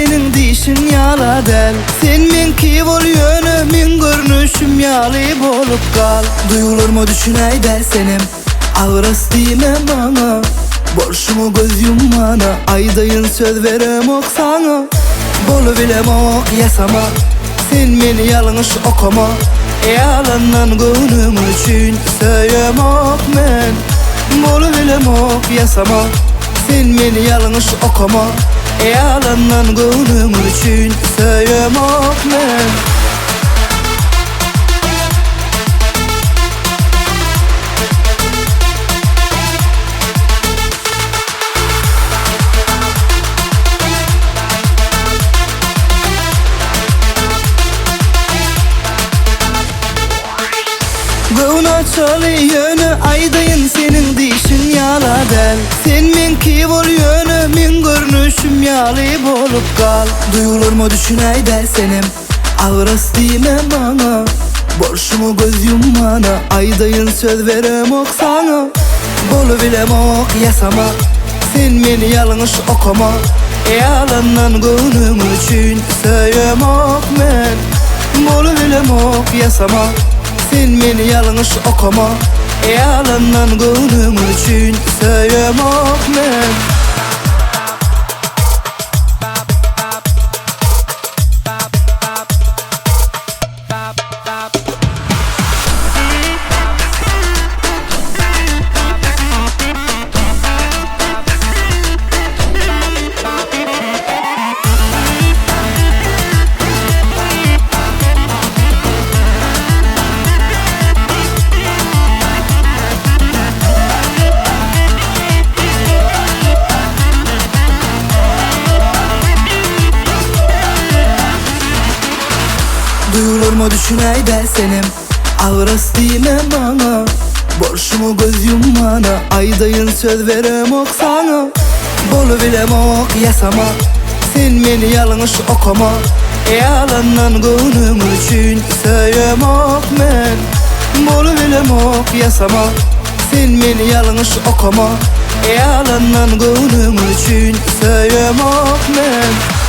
seniň diýşiň ýala däl. Sen meňki bol ýöne meň görnüşim ýaly bolup gal. Duýgularma düşünäý-dä senem, agras diýme maňa. Bolşuňa göz ýummana, aýdaýyn söz beremok saňa. Bolubilemok ýasama, sen meni ýalňyş okama. Ýalandan göwnüň üçin söýemok men. Bolubilemok ýasama, sen meni ýalňyş okama. Ýalandan göwnüň üçin söýemok men. Göwün açaly ýöne aýdaýyn seniň diýşiň ýala däl. Sen meňki bol ýöne meň görnüşim ýaly bolup gal. Duýgularma düşünäýdä senem agras diýme maňa. Bolşuňa göz ýummana aýdaýyn söz beremok saňa. Bolubilemok ýasama sen meni ýalňyş okama. Ýalandan göwnüň üçin söýemok men. Bolubilemok ýasama Sen meni ýalňyş okama. Ýalandan göwnüň üçin söýemok men. Duýgularma düşünäý-dä senem, agras diýme maňa. Bolşuňa göz ýummana, aýdaýyn söz beremok saňa. Bolubilemok ýasama, sen meni ýalňyş okama. Ýalandan göwnüň üçin söýemok men. Bolubilemok ýasama, sen meni ýalňyş okama. Ýalandan göwnüň üçin söýemok men.